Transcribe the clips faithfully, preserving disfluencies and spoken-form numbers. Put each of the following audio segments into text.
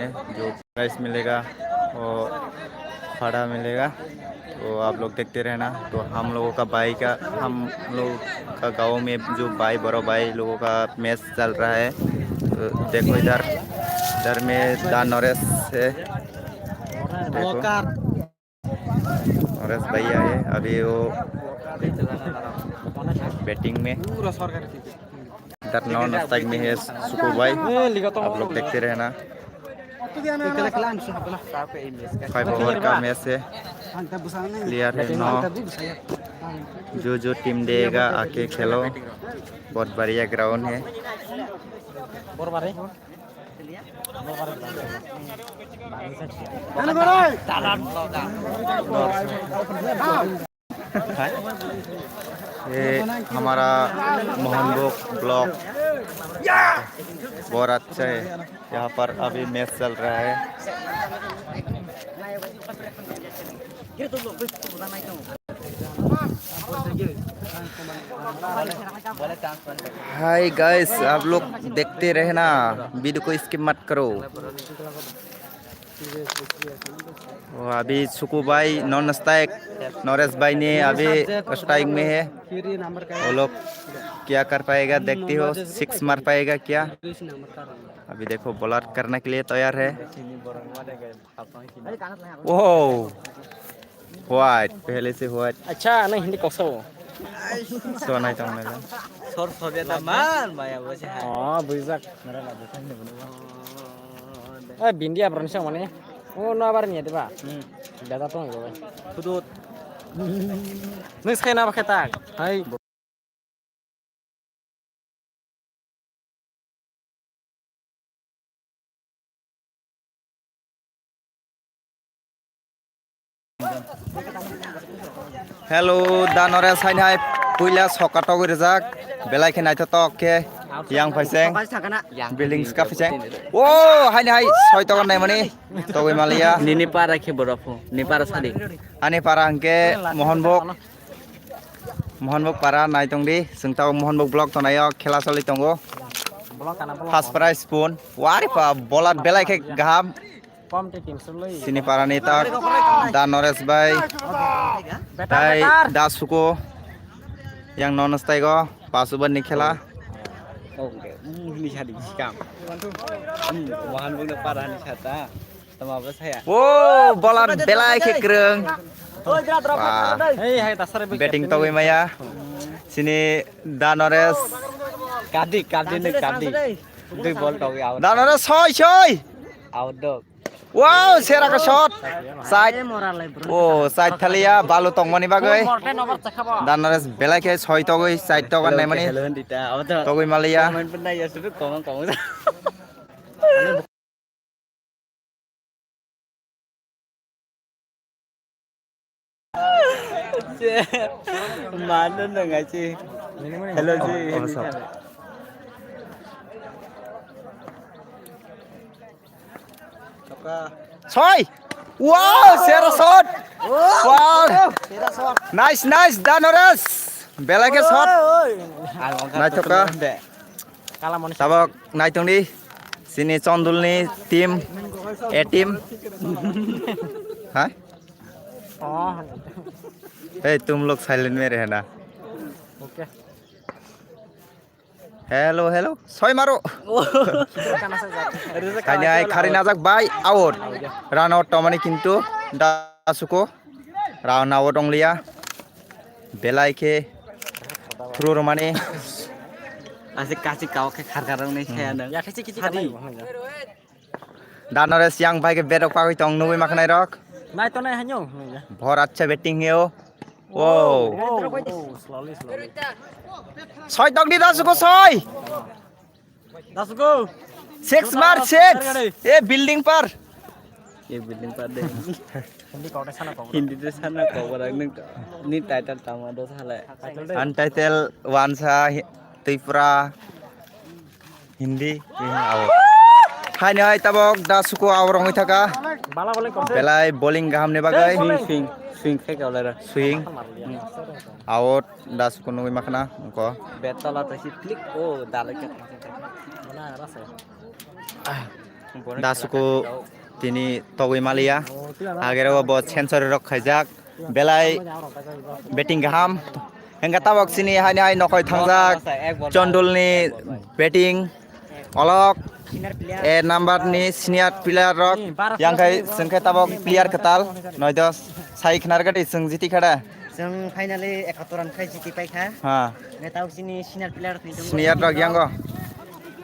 जो प्राइस मिलेगा, वो फाड़ा मिलेगा। तो आप लोग देखते रहना। तो हम लोगों का भाई का, हम लोग का गाँव में जो भाई, बड़ा भाई लोगों का मैच चल रहा है। तो देखो इधर, इधर में दा नरेश है। देखो। नरेश भैया है, अभी वो बैटिंग में। इधर नौ नस्ताक में है सुकु भाई, आप लोग देखते रहना। फाइव ओवर का मैच है, प्लेयर है नौ। जो जो टीम देगा आके खेलो, बहुत बढ़िया ग्राउंड है। ये हमारा मोहनबुक ब्लॉक बहुत अच्छा है। यहाँ पर अभी मैच चल रहा है। हाय गाइस, आप लोग देखते रहना, वीडियो को स्किप मत करो। वो अभी सुकु भाई नॉन स्ट्राइक नरेश भाई ने अभी स्ट्राइक में है। वो लोग क्या कर पाएगा, देखते हो, सिक्स मार पाएगा क्या। अभी देखो, बॉलर करने के लिए तैयार है। Wow, white, पहले से white. Acha, na hindi koksa o. So nai tong nai. Sor sobe ta man maya bo se hai. Oh, bujak. Eh, bindi abron se mane. Oh, no abar ni diba. Hmm. Dada tong go. Hudut. Nung sai na ba kheta. Hai. Hello, da Nores haini hai puila soka togwi rijak, belai khe naithotok khe yang phaiseng, building ska phaiseng. O haini hai soi togon naimani togwi maliya. Nini para khe borok pho, ni para sadi. Ani para hwnkhe Mohonbok. Mohonbok para nai tong di, chwng tabok Mohonbok block tonai o khela choli tongo. First prize spoon. Wari pa, bola belai khe gaham. Sini para ni tak, da Nores bai, tai da Suko, yang non staigo, pas over ni khela. Mohonbok para ni sata. Tama bo saya. O, bola belai khe kwrwng. Wah. Batting togwi maya. Sini da Nores. Kadi, kadi ni kadi. Dui ball togwi out. Da Nores soi soi. Out dog. Wow, sera ka shot. Side. O, side thaliya balu tongmani bagwi. Da Nores belai khe soi togwi side togan naimani. Togwi maliya. Mano nang achi. Hello ji. Soi. Wow, sera shot. Wow. Nice, nice, da Nores. Belai khe shot. Naithoka. Tabok naitongdi. Sini Chondulni team, A team. Ha? Hey, tum log silent mere hai na. Hello, hello. Soi maro. Haini hai khari najak bai out. Run out tomani kintu da Suko. Run out ongliya. Belai khe throw rwmani. Asik kasik kau khe khar khar rwngnai saya nang. Ya khe chiki chiki. Da Nores yang bai khe berok pagwi tong nugwi makhnai rok. Nai to nai hanyo. Bhor acha batting heo. Wow. Slowly, slowly. Soi tong di da Suko soi. Da Suko. Six mar six. E building par. E building par de. Hindi kau sana kau. Hindi de sana kau barang ni title tama do sale. Untitled Wansa Tripura. Hindi, hindi, abo. Haini hai tabok da Suko abo rongwi thaka. Belai bowling gaham ni bagwi. Swing, swing, swing khai ka olara. Swing. Out da Suko nugwi makhna ko. Betala ta si click o dalai ka. Mana rasa. Dasuku tini togwi maliya. Agero bo century rok khaijak. Belai batting kaham. Hingke tabok sini haini hai nokoi thangjak. Chondulni batting. Olok. A number ni senior player rok. Yang khai sengke tabok player ketal. Noi dos. Sai khnar gati seng jiti khada. Chwng finally ekattor run khai jiti paikha. Ha. Nge tabok sini senior player ni tongo. Senior rok yango.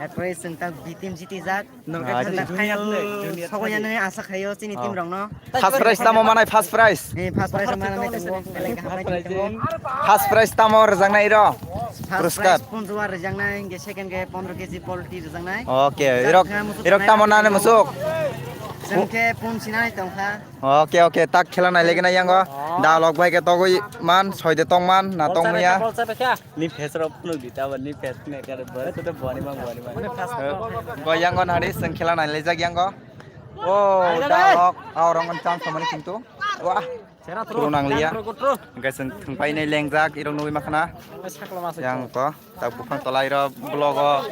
Erpore chwng tabok B team jiti jak. Nokha Ah, thangna junior final player, junior sokoyano player. Asa khayo chini Oh. Team rokno. First prize tamo manai, first prize? Eh, first prize manai tongo. Belai kaham bai tongo. First prize tamo rwjaknai ro? First Puruskar? Prize punjuwa rwjaknai, hingke second ke pondro K G poultry rwjaknai. Okay, Jat irok, kha musuk irok tamo nai nane musuk? Chwng khe pun sinai tongkha. Okay, okay, tak khela nailaigwna yango. Oh. Da lok bai khe togwi man, soide tong man, na tong maya. Ni face rok phunuk di, tabo ni face ne kare bwrwi khe to boni mang, boni mang. Go yango nari, chwng khela nailaijak yango. Oh, da lok, aw rong chance mani kintu. Wah. Thro nangliya. Hingke chwng thwngpai nai lengjak, irok nugwi makhana. Yang ko, tak buphang tolai ro blogo.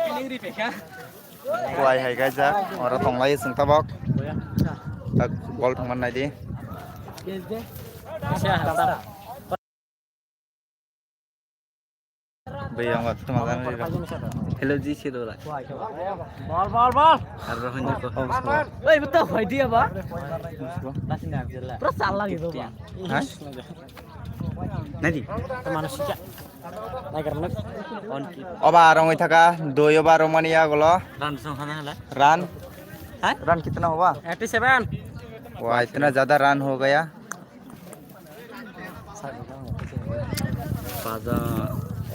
Kuai hai kaijak, oro tonglai chwng tabok. Tak bol thwngman naidi. Bwrwi yango tongma gana rira. Hello, G C Dola. Bol, bol, bol. Ar Rohan Joko. Oi, betul, hai dia, Pak. Pura salah gitu, Pak. Hah? Nadi? Mana sih, Cak? Nagar mana? On ki. Oba rongoi thaka, doi oba rongmani ya golo. Run song hana hala. Run. Hai? Run kitna hoga? Eighty seven. Wah, itna jada run ho gaya. Pajan,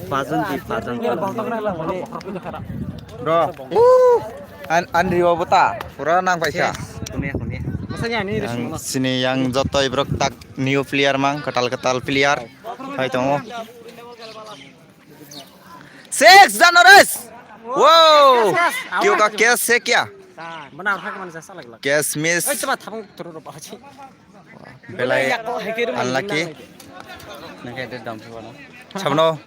pajan di, pajan, pajan. Bro, an, an riwa buta, pura nang paisa. Yes, kunia, kunia. Yang sini yang joto ibrok tak new player mang, ketal ketal player. Hai tongo. Six, Danores! Wow! Kyo ka catch hai kya? Mana hak mana jasa lagi lagi. Catch miss. Eh, coba thabang turun apa sih? Belai unlucky. Nang khe de dam phano. Sabno.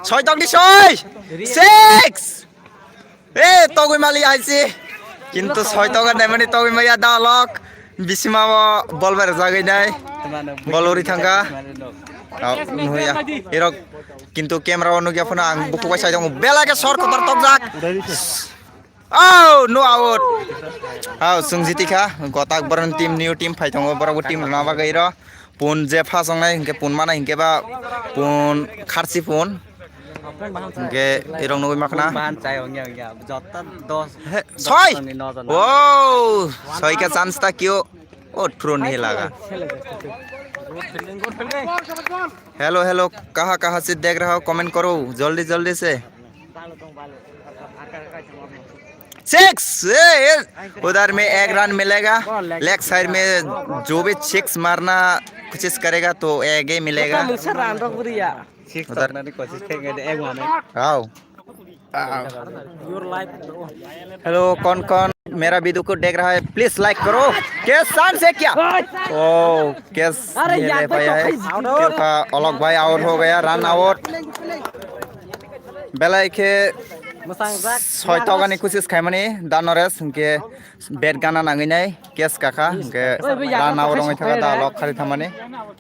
Soi tong di soi. Six. Eh, togwi mali aisi. Kintu soi toga naimani togwi maya da lok. Bisima bo bol ber jagwi nai. Bol uri thangka. Au, nuya. Irok kintu camera o nugya phano ang bukhuk bai sai tongo. Bela ke sor kotor tokjak. Oh, no out. Au, sung jiti kha. Gotak boron team, new team phai tongo. Borok bo team rwna bagwi ro. Pun je first wngnai hinkhe pun mana hinkhe ba pun kharchi pun. Hinkhe irok nugwi makhna. Ban chai ongya ongya. Jotta dos. He, soi. Dos ni nojon. Wow, soi ka chance ta kyo. Oh, throw nahi laga. Hello, hello, kaha kaha se dekh raha ho, comment karo, jaldi jaldi se. Six! ए, ए, उधर में एक रन मिलेगा, leg side में जो भी सिक्स मारना कोशिश करेगा तो एक ही मिलेगा। Six उधर। मारने की कोशिश करेंगे तो एक मारने। आओ। हेलो, कौन कौन मेरा वीडियो को देख रहा है, प्लीज लाइक करो। कैच चांस है क्या? ओ, कैच अरे नहीं यार, ले पाया है। क्योंकि अलग भाई आउट हो गया, run out. Belai khe soi togani kosis khaimani da Naresh, hinkhe bat gana nangwi nai, catch kakha, hinkhe run out wngwi thaka da lok khari thamani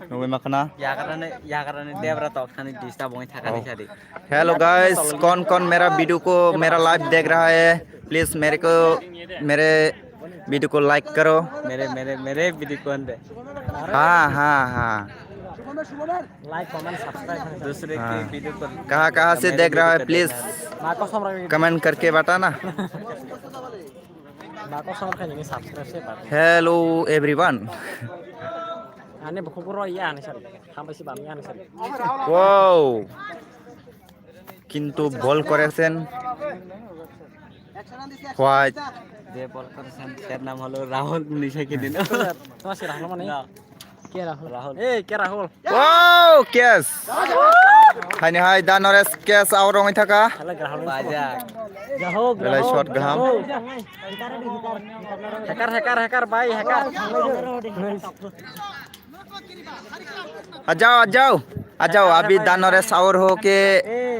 nugwi makhna. Yakarani, yakarani debra tok thani disturb wngwi thakani sadi. Hello guys, कौन कौन मेरा वीडियो को, मेरा लाइव देख रहा है, प्लीज मेरे को, मेरे वीडियो को लाइक करो। मेरे, मेरे, मेरे वीडियो को अंदर। हाँ, हाँ, हाँ। Like, comment, subscribe. दूसरे की हाँ। वीडियो को कहाँ, कहाँ से मेरे देख रहा है, वीडियो को प्लीज देखना है। कमेंट करके बताना। Hello everyone. Wow. কিন্তু বল করেছেন হোয়াইট। যে বল করেছেন তার নাম হলো রাহুল নিশাকে দিন। তোমার সে রাহুল মানে? না। কে রাহুল? রাহুল। এই কে Rahul? Wow, catch! Haini hai da Naresh catch out wngwi thaka. Belai shot gaham. Hacker, hacker, hacker, bhai, hacker. आ जाओ, आ जाओ, आ जाओ, अभी दानोरे सावर हो के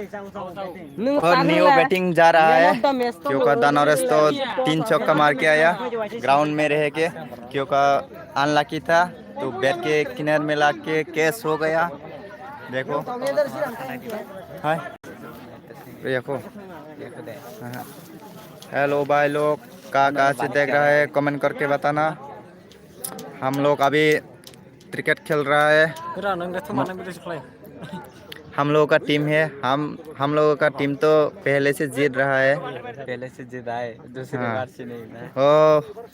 और न्यू बैटिंग जा रहा है, क्योंकि दानोरेस तो तीन चौका मार के आया ग्राउंड में रह के, क्योंकि अनलकी था, तो बैट के किनार में लाग के कैच हो गया। देखो, हाय, देखो। हेलो भाई लोग, कहाँ कहाँ से देख रहा है, कमेंट करके बताना। हम लोग अभी क्रिकेट खेल रहा है। हम लोगों का टीम है, हम हम लोगों का टीम तो पहले से जीत रहा है। पहले से जीत आए, दूसरी हाँ। बार से नहीं ना। ओ।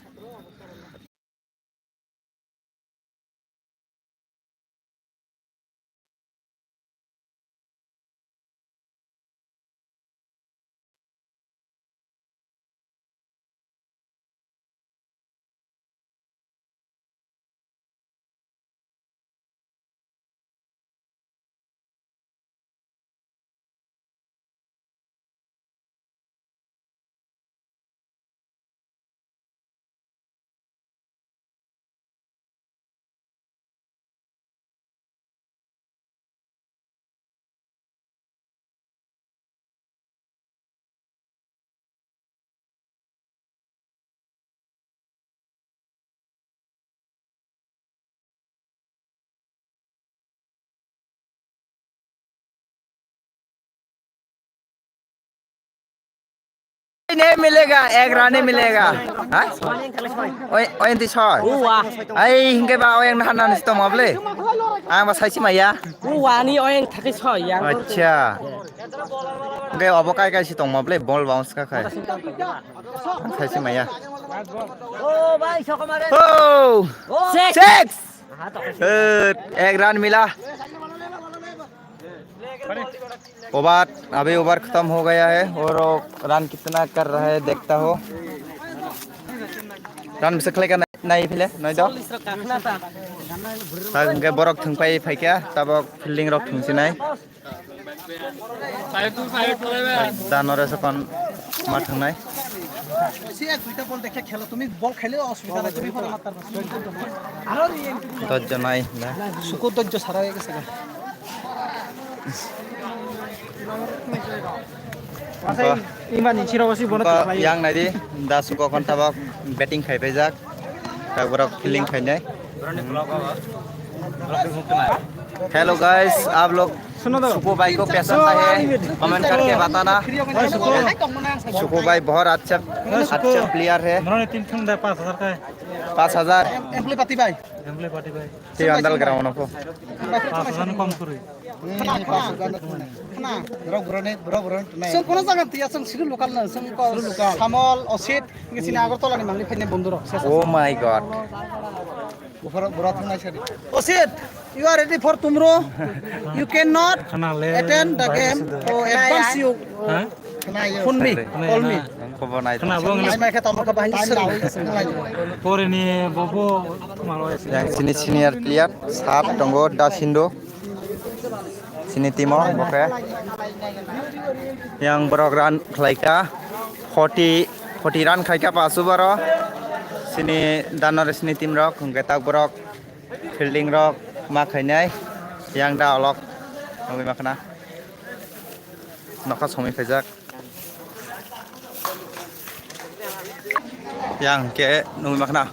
नहीं मिलेगा, एक रन नहीं मिलेगा। हाँ? ओए, ओए, दी sir. Ua. Ai, hingke ba, oe, na, na, ni sito mable. Ang ba, sai si maya. Ua, ni oe, thake soi, ya. Acha. Hingke obo kai kai si tong mable, ball bounce ka khai. Ang sai si maya. Oh, six. Eh, ek run mila. Over, अभी over खत्म हो गया है और वो रन कितना कर रहा है देखता हो। रन भी से खेलेगा नहीं, नहीं फिले, नहीं दो। Tang ke borok thung pai phai kha, tabok fielding rok thung sinai. Danore sokon ma thangnai. Siyah duita bol dekhe khelo, tumi bol khaile osubidha nai, tumi pore mattar bas. Dojjo nai, na. Suko dojjo sara hoye gese. Imani chiro wasi bono. Yang nai di, da suko kon tabok batting khai paijak. Tak borok fielding khainai. Hello guys, आप लोग सुको भाई को कैसा है, कमेंट करके बताना। सुको भाई बहुत अच्छा, अच्छा प्लेयर है। Moroni tin thung da पाँच हज़ार ka. पाँच हज़ार। Employee party bai. Employee party bai. Ti andal ground ko. पाँच हज़ार ni kom kwrwi. Khna, khna, khna, rok boroni, rok boroni tunai. Chwng kono jaga tiya, chwng siru local no, chwng ko Samol, Osit, ngi sini Agartala ni mangli phainai bondhu rok. Oh my God. Buphar bura thung nai sari. Osit, you are ready for tomorrow. You cannot attend the game. Oh, advance you. Phone me, call me. Khna bo nai. Nai mai khe tamo khe bahai sari. Pore ni bobo khna lo. Yang sini senior player, sap tongo, da sindo. Sini timo, bo khe. Yang borok run khlai kha, forty, forty run khai kha pasu boro. Sini danor sini team rok, hwnkhe tak borok fielding rok ma khainai. Yang da olok nugwi ma khna. Nokha somwi khaijak. Yang ke nugwi ma khna.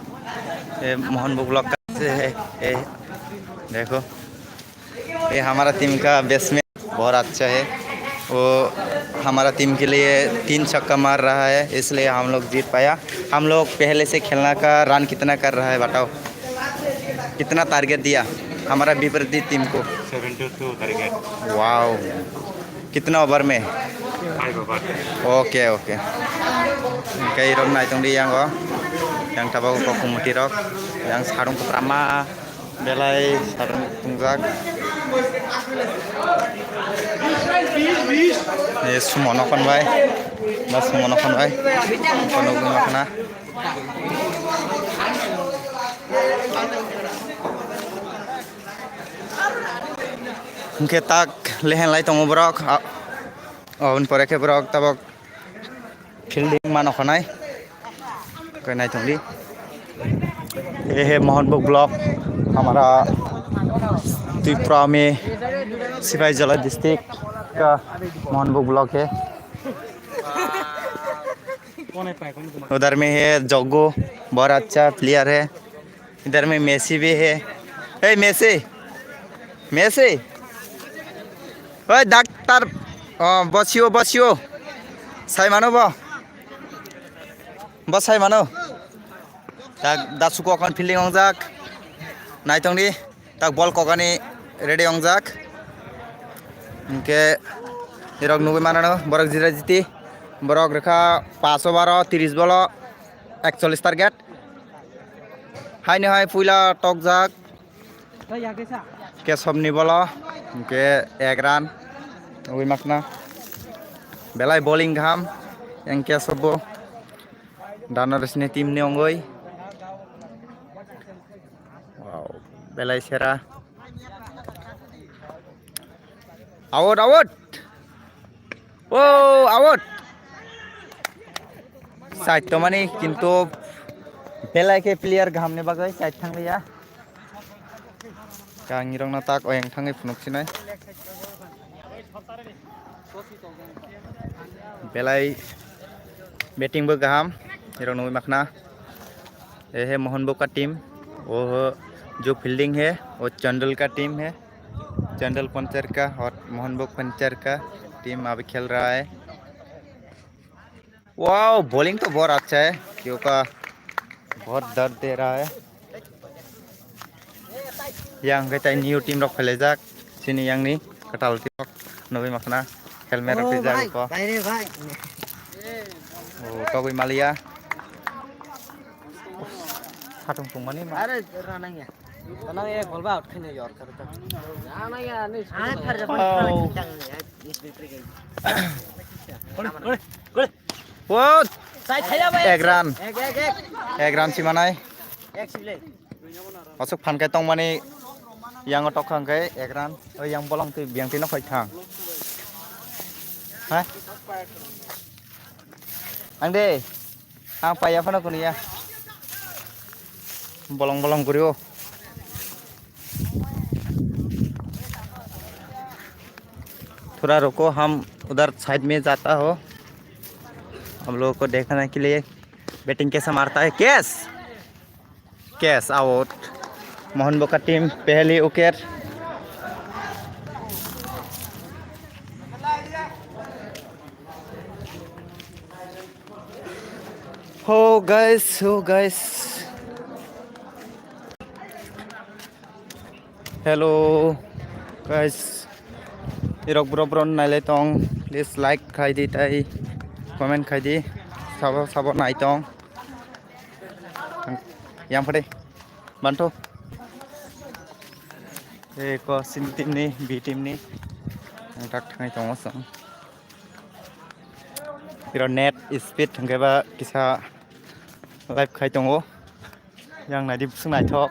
Eh, Mohan Buk Vlog ka se hai. Eh, dekho. ये हमारा टीम का बैट्समैन बहुत अच्छा है। वो हमारा टीम के लिए तीन छक्का मार रहा है, इसलिए हम लोग जीत पाया। हम लोग पहले से खेलना का रन कितना कर रहा है, बताओ, कितना टारगेट दिया हमारा विपरीत टीम को? Seventy two target. वाओ, कितना ओवर में? Five over. Okay, okay. Kei rok naitung di yang o, yang tabok kok kumuti rok, yang sarung kwprama. Belai sarung tungjak. Ni sumo nokon bai. Ba sumo nokon bai. Kono guma khna. Hwnkhe tak lehen lai tongo borok. A-, aboni pore khe borok tabok fielding mano khonai. Khe naithok di. ये है मोहनपुर ब्लॉक, हमारा त्रिपुरा में सिपाही जला डिस्ट्रिक्ट। का Mohan book block है। उधर में है जोगो, बहुत अच्छा प्लेयर है। इधर में मेसी भी है। ए मेसी, मेसी। ओए डाक्टर, अ, बसियो, बसियो। साइमानो बो। Bo sai mano. Tak da suku akan fielding ongjak. Naitongdi. Tak ball kokani ready ongjak. Hingke irok nugui manano borok jira jiti. Borok rekha paso baro tiris bolo ekchollis target. Haino hai puila tokjak. Kesomni bolo hingke ek run. Nugui makna. Belai bowling kaham. Yang Kesob bo. Dano resini team ni ongoi. Wow, belai sera. Out, out. Oh, out. Side to mani kintu belai ke player gaham ni bagwi side thang liya. Kangirokno tak oyang thangwi phunuk sinai. Belai batting bo kaham, irok nugui makhna. Ye hai Mohan Bok ka team, wo jo fielding hai, wo Chandel ka team hai, Chandel Panchar ka aur Mohan Bok Panchar ka team abhi khel raha hai. Wow, bowling to bahut accha hai, kyunki bahut dard de raha hai. Yang khe tai new team rok phelaijak, chini yang ni kwtal team rok nugui makhna, helmet rok twijak ko. Bhai re bhai. Oh, togwi maliya. Satung tungmani ma. Are ranang ya. Ranang ya, golba out khini yor kar ta. Ranang ya, ni. Ai phar ja. Oh. Kore, kore, kore. Wo! Sai thaya bai. Ek run. Ek, ek, ek. Ek run simanai. Ek sile. Aswk phan kai tongmani yang tok khang kai ek run. Oi yang bolong twi biang twi no khoi thang. Ha? Ang de. Ang paiya phano kunu ya. Bolong bolong guri o. थोड़ा रुको, हम उधर साइड में जाता हो, हम लोगों को देखने के लिए। Batting कैसा मारता है, कैच, कैच आउट। मोहन बोका टीम पहली विकेट। हो गाइस, हो guys. Hello guys, irok bro bro nailai tong, please like khai di tai comment khai di, sabo sabo nai tong. Yang pade bantu. Eh, ko sini tim ni, B team ni. Yang tak thangai tong asam. Iro net speed hingke ba kisa live khai tongo. Yang naidi bwswk naithok.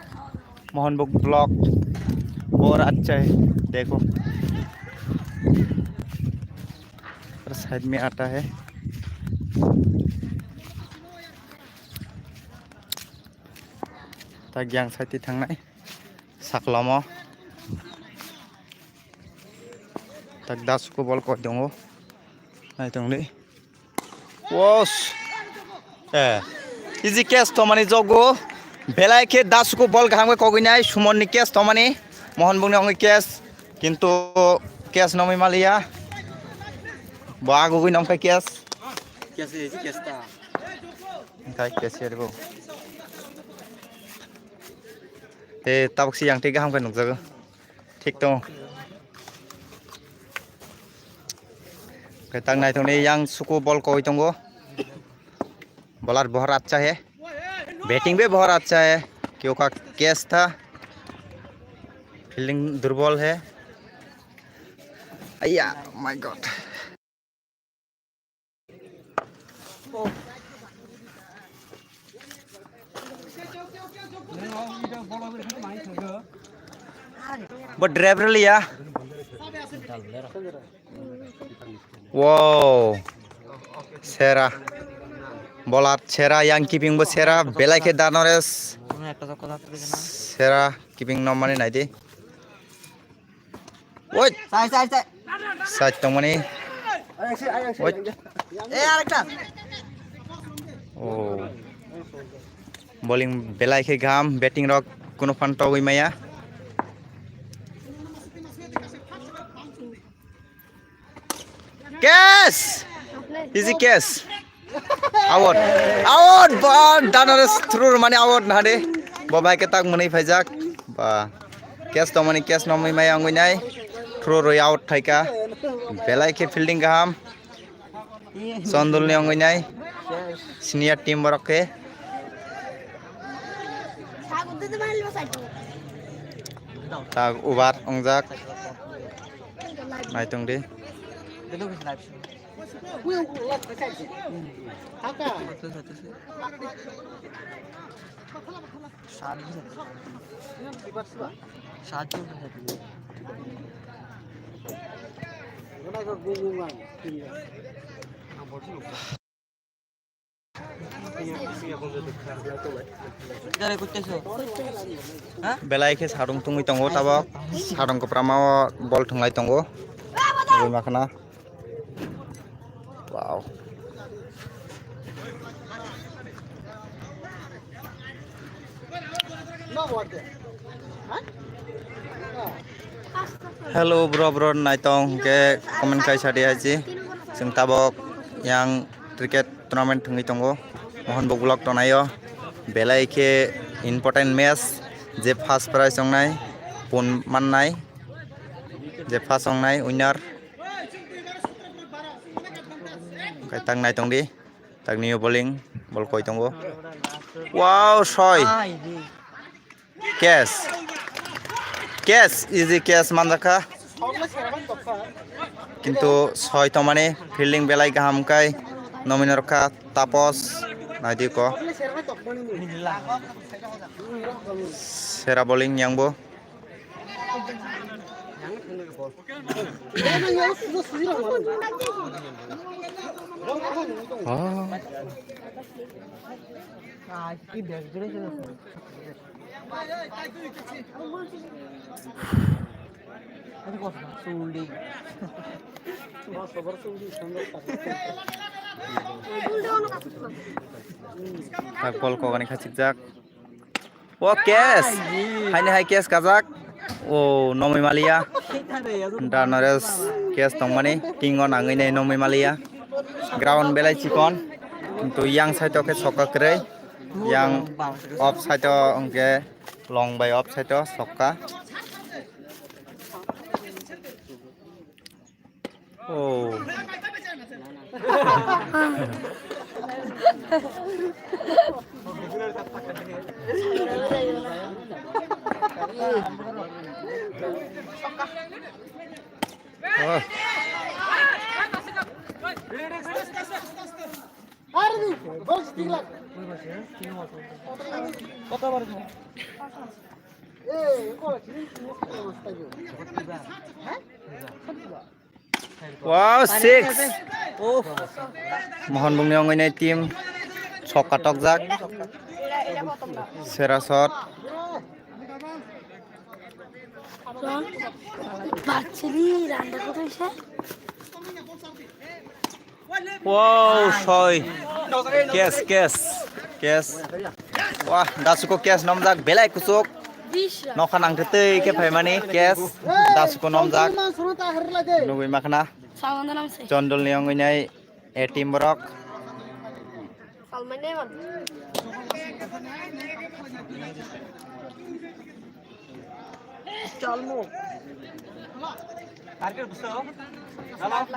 Mohan Bok vlog. Bor achai. Dekho. Side mein aata hai. Tak yang side thangnai. Saklomo. Tak das ko bol ko dongo. Nai tongdi. Wos. Eh. Easy catch tomani jogo. Belai khe das ko bol kaham khe kogwi nai. Sumon ni catch tomani. Mohon bungni ongni catch. Kintu catch nomwi maliya. Bo agugwi nongkha catch. Catch easy catch ta. Kai catch ya bo. Eh, tabuk si yang twi kaham khe nukjago. Thik tongo. Khe tak naithokni yang suku bol koi tongo. Bowler bahut accha hai. Batting bhi bahut accha hai. Kyunki catch tha. Fielding durbol hai. Aiya, my God. Bo driver liya. Wow. Sera. Bolat sera yang keeping bo sera belai khe danores. Sera keeping no mani naidi. Woi. Sai, sai, sai. Side tongmani. Wait. Eh, arekta. Oh. Bowling belai khe gam, batting rok kuno phan togwi maya. Catch! Easy catch. Out. Out. Ba, Danores throw mani out na de. Bo bai ke tak mwnwi phaijak. Ba. Catch to mani catch no mui mai angwi nai. Throw roi out thaika. Belai khe fielding kaham. Chondol ni angwi nai. Senior team borok khe. Tak ubar ongjak. Naitung di. Belai khe sarung tungwi tongo tabok. Sarung kwprama o bol thwnglai tongo. Aboni makhna. Wow. Hello bro, bro, naitong hwnkhe comment kaisa di haji. Chwng tabok yang cricket tournament thwngwi tongo. Mohon buk vlog tonaio. Belai khe important match, je first prize wngnai pun mannai, je first wngnai winner. Hwnkhe tak naitong di. Tagni o bowling, bol koi tongo. Wow, soi. Catch. Catch, easy catch manjakha. Kintu soi tongmani fielding belai kaham kai. Nomino rokha Tapos. Naidi ko. Sera bowling yang bo. Tak bol kogani khachikjak. O catch. Haini hai catch kajak. O nomwi maliya. Da Naresh catch tongmani. King o nangwi nai nomwi maliya. Ground belai chikon. Kintu yang side o khe sokka kwrwi. Yang off side o hwnkhe long bai off side o sokka. Oh. Oh. Wow, six. Mohon Bungni ongoi nai team. Sokka tokjak. Sera shot. Bachili randa koto ise. Wow, soi. Catch, catch, catch. Wah, Dasuko catch nomjak, belai kuchuk. Nokha nangtwi twi khe phaimani catch. Dasuko nomjak. Nugui makhna. Chondol ni ongoi nai A team borok.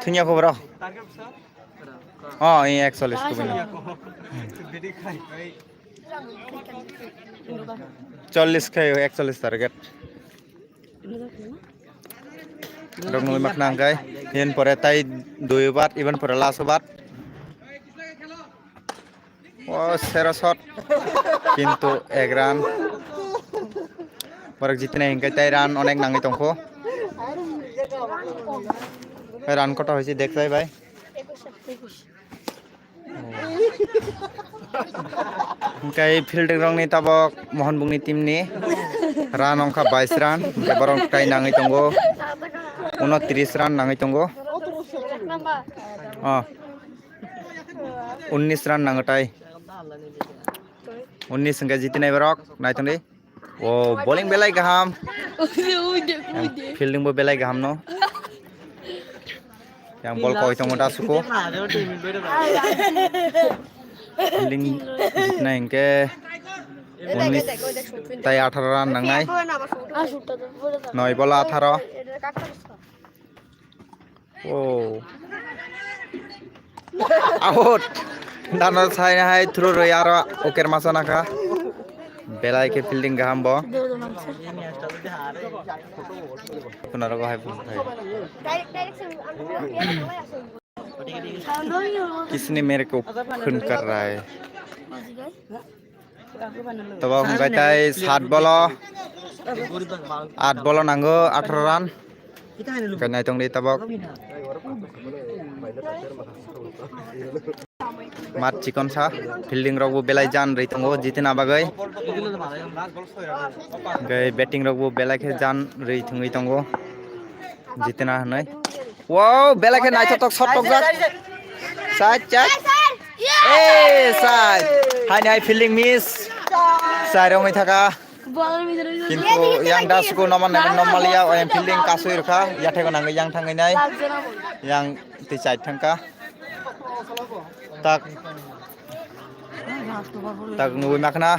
Thungya khobor. Oh, ini ekchollish kubui. Chollish khai, ekchollish target. Rok nungui makhna hwnkhe, yen pore tai dui over, iben pore last over. O sero shot, kintu ek run. Borok jitnai hwnkhe tai run onek nangwi tongkho. Run koto hoise dekhlai bai. Hwnkhe fielding rokni tabok Mohon Bungni team ni run wngkha bais run, hwnkhe borok tai nangwi tongo. Unotris run nangwi tongo. Oh. Unnis run nango tai. Unnis hwnkhe jitinai borok, naitongdi. Oh, bowling belai kaham. Uide, uide, uide. Fielding bo belai kaham no. Yang bol koi tongo da suko. Fielding jitna hingke unis tai atharo run nangnai. Noi bol atharo. Oh. Out. Dano sai hai thuru roi aro oker masa naka. Belai ke fielding gaham bo. Kuna rogo hai pun thai. किसने मेरे को खून कर रहा है? Tabo hwnkhe tai sat bolo, at bolo nango, atharo run. Hwnkhe naitongdi tabok. Mat chikon sa, fielding rok bo belai jan rwi tongo, jitina bagwi. Hwnkhe batting rok bo belai khe jan rwi thwngwi tongo. Jitina hwnwi. Wow, belai khe naithotok shot tokjak. Side, side. Eh, side. Haini hai fielding miss. Side wngwi thaka. Kintu yang dasku noman nai normal ya, oyang fielding kasui rwkha. Yathego nangwi yang thangwi nai. Yang twi side thangkha. Tak. Tak nugwi makhna.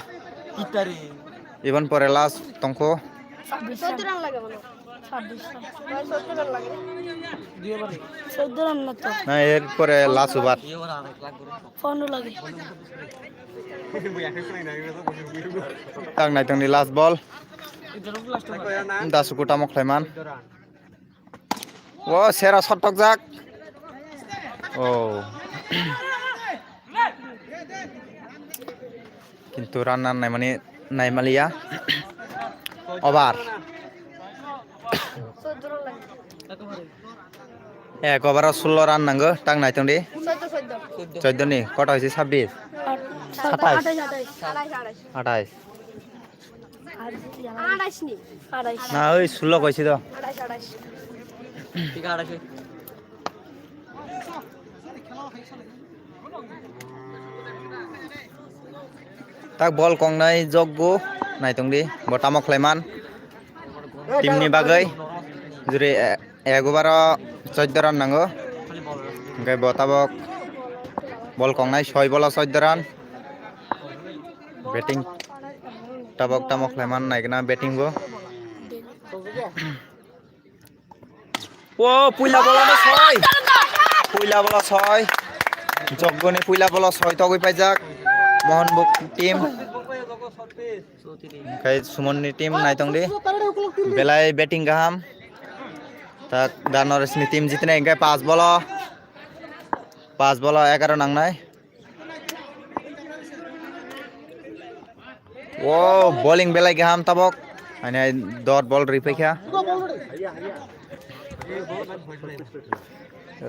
Iban pore last tongkho. ছাব্বিশ রান লাগে মনে হয়। ছাব্বিশ রান। ছয় চোদ্দ রান লাগে। চোদ্দ রান না তো। Na, er pore last over. পনেরো লাগে। Tak naitongdi last ball. Dasu kuta mokhlaiman. O sera shot tokjak. Oh. Kintu run naimani naimaliya. Over. Ek over o sullo run nango, tak naitongdi. Chauddoni, kota hoise sabbish? Satais. Atais. Atais ni. Atais. Na, oi, sullo koisi do. Atais, atais. Tak bol kongnai jokgo naitongdi, bo tamo khlaiman. Team ni bagwi juri, eh, Ego baro chauddor run nango. Hingke bo tabok bol kongnai soi bolo chauddor run. Batting tabok tamo khlaiman naikna batting bo. O puila bolo no soi. Puila bolo soi. Joggoni puila bolo soi togwi paijak. Mohonbuk team. Hingke Sumon ni team naitongdi. Belai batting kaham. Tak, Dano Resmi team jitnai hingke pas bolo. Pas bolo egaro nangnai. Wow, bowling belai kaham tabok. Ani dot ball ripai kha.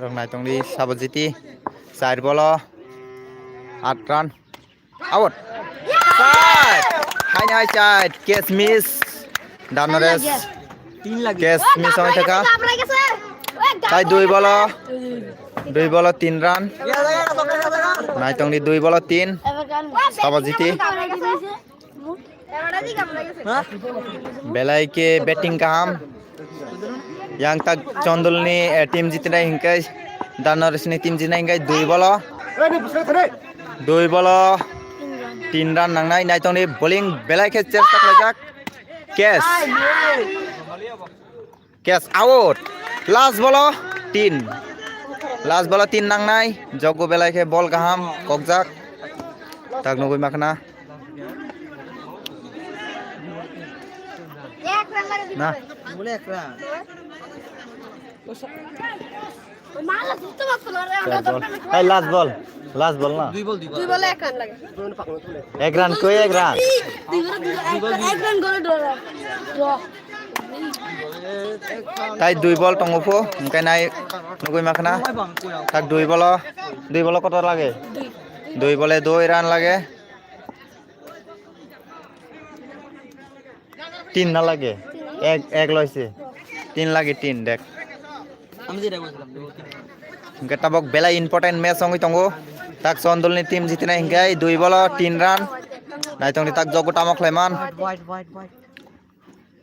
Rok naitongdi sabo jiti. Char bolo. At run. Out. Side. Haini hai side. Catch miss. Danores. Catch miss oi thaka. Tai dui bolo. Dui bolo tin run. Naitongdi dui bolo tin. Sabo jiti. Belai ke batting kaham. Yang tak Chondol ni, eh, team jitnai hingke, Dano Resmi team jitnai hingke dui bolo. Dui bolo. Tin run nangnai, naitongdi bowling belai khe chesta khlaijak. Catch. Catch out. Last bolo tin. Last bolo tin nangnai. Jogo belai khe bol kaham kokjak. Tak nugwi makhna. Na. Hey, last ball. Last ball na. Dui bol, dui bol. Dui bol ek run lage. Ek run koi ek run. Dui bol, dui bol, ek run, ek run gore draw. Draw. Tai dui bol tongo pho, hingke nai nugwi makhna. Tak dui bolo, dui bolo kotor lage? Dui. Dui bole dui run lage. Tin na lage? Ek, ek loise. Tin lage, tin, dek. Hingke tabok belai important match wngwi tongo. Tak Chondolni team jitinai hingke dui bolo tin run. Naitongni tak jogo tamo khlaiman.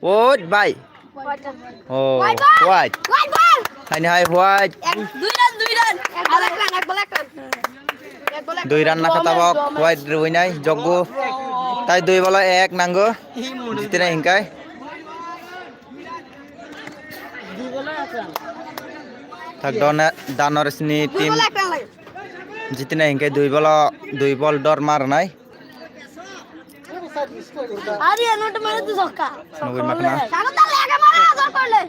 Wait, bai. Oh, white. White ball. Haini hai white. Ek, dui run, dui run. Ek ball, ek run, ek ball, ek run. Ek ball, ek run. Dui run nakha tabok, white rwinai, jogo. Tai dui bolo ek nango. Jitinai hingkai. Tak dona, Danorasni team. Dui bolo ek run lai. Jitinai hingkai dui bolo, dui bol dor marnai. Ari ano to mara tu sokka. Nugui makna. Sano ta lega mara azar korle.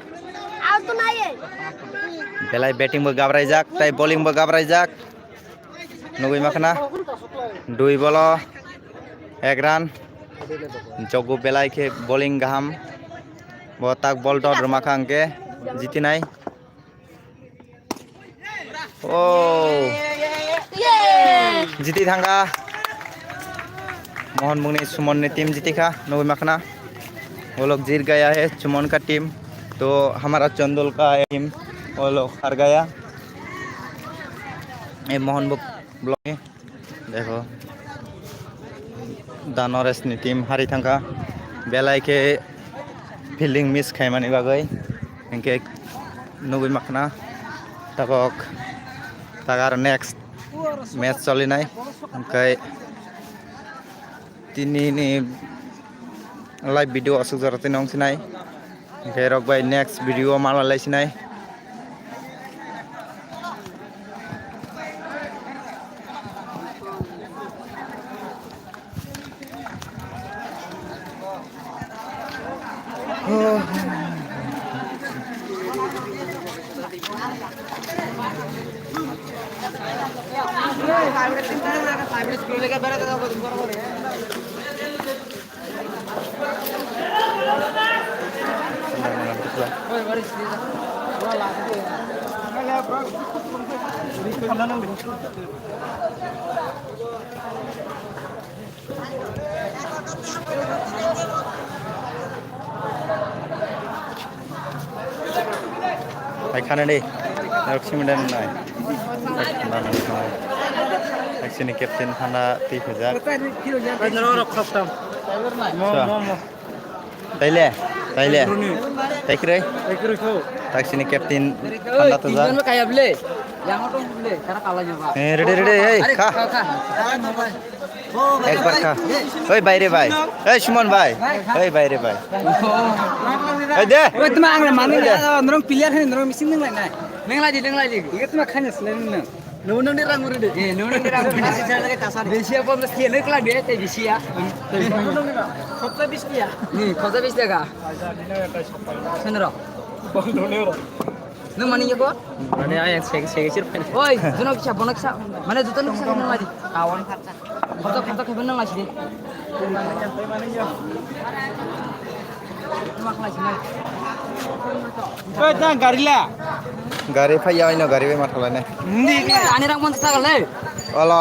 Out to nai. Belai batting bo gabraijak, tai bowling bo gabraijak. Nugui makna. Dui bolo ek run. Jogo belai khe bowling gaham. Bo tak bol dot rwma kha hwnkhe jitinai. Oh. Jiti thangkha. Mohon Bungni Sumonni team jiti kha, nugui makhna. Wo log jeet gaya hai, Sumon ka team. To hamara Chandol ka team, wo log har gaya. Ye Mohon Bung block ni. Dekho, Danorasni team hari thangkha, belai khe fielding miss khaimani bagwi, hinkhe nugui makhna tabok tagar next match cholinai, hinkhe tinini live video aswk jora twi nong sinai. Hinkhe rok bai next video o malai lai sinai. Hai khana de, narok simi dan nai. Hai khana nai. Hai sini captain khana twi khajak. Mo, mo, mo. Taile, taile. Runi. Taikroi. Taikroi kho. Taksini captain khana twi khajak. Ijon kaya ble. Yang otong ble. Kara kala nyoba. Eh, ready, ready, hey, kha. Ekbar kha. Oi, bhai re bhai. Oi, Suman bhai. Oi, bhai re bhai. Oi, de. Oi, tuma ang mani. Oi, de. Norong player hai, norong machine nang lai nai. Nang lai di, nang lai di. Iga tuma khanya sila nang. Nung nung di rang uri di. Eh, nung nung di rang uri di. Bisi apa mesti nung kelak dia, teh bisi ya. Khotsa bis dia. Hmm, khotsa bis dia ka. Sendro. Nung mani ya ko? Mane ayang segi segi sir pen. Oi, juno kisa, bono kisa. Mane juto nung kisa nung lagi. Kawan kata. Khotsa khotsa kheben nung lagi. Mak lagi nung. Oi, tang gari la. Gari phai ya, ino gari bai mathalai ne. Ani rang mon sa le. Olo.